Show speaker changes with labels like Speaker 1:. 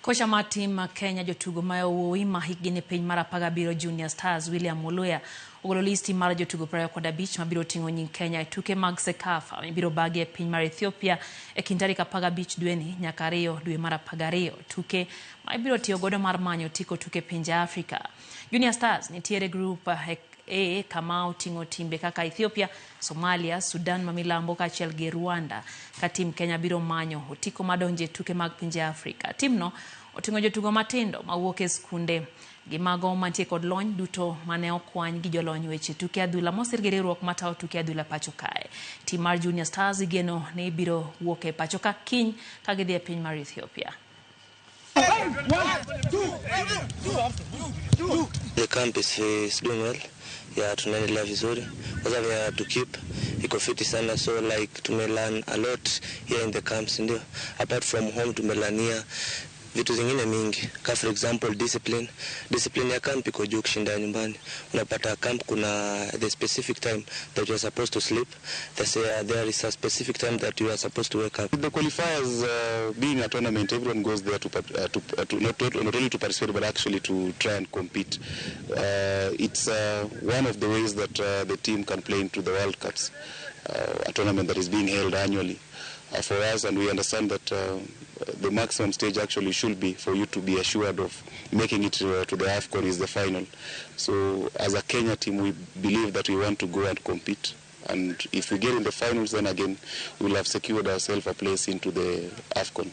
Speaker 1: Kocha mar tim ma Kenya jotugo ma yawuowi ma hikgi ni piny mar 17 Junior Stars William Muluya ogolo listi mar jotugo 25 mabiro ting'o nying Kenya e tuke mag CECAFA mibiro bagi e piny mar Ethiopia e kind tarik 15 dweni nyaka 2 dwe mar 12. Tuke ma ibiro tiyo godo mar manyo otiko tuke pinje Afrika. Junior Stars nitiere grup A kama oting'o timbe kaka Ethiopia, Somalia, Sudan ma milambo kaachiel gi Rwanda ka tim Kenya biro manyo otiko madonjo e tuke mag pinje Afrika. Timno oting'o jotugo matindo mawuok e skunde gi mago mantie kod lony duto mane okwany gi jolony weche tuke adhula mosir gi riwruok matayo tuke adhula pacho kae. Tim mar Junior Stars igeno ni biro wuok e pacho ka kiny ka gidhi e piny mar Ethiopia.
Speaker 2: The camp is doing well. Yeah, tunaendelea vizuri. Kwanza we to keep iko fiti sana, so like tumelearn a lot here in the camps, ndio. Apart from home tumelearnia vitu zingine mingi. Ka for example discipline. Discipline ya camp iko juu kushinda nyumbani. Unapata camp kuna the specific time that you are supposed to sleep. There is a specific time that you are supposed to wake up.
Speaker 3: The qualifiers being a tournament, everyone goes there to not only to participate but actually to try and compete. It's one of the ways that the team can play into the World Cups, a tournament that is being held annually. For us, and we understand that the maximum stage actually should be for you to be assured of making it to the AFCON is the final. So as a Kenya team, we believe that we want to go and compete. And if we get in the finals, then again, we'll have secured ourselves a place into the AFCON.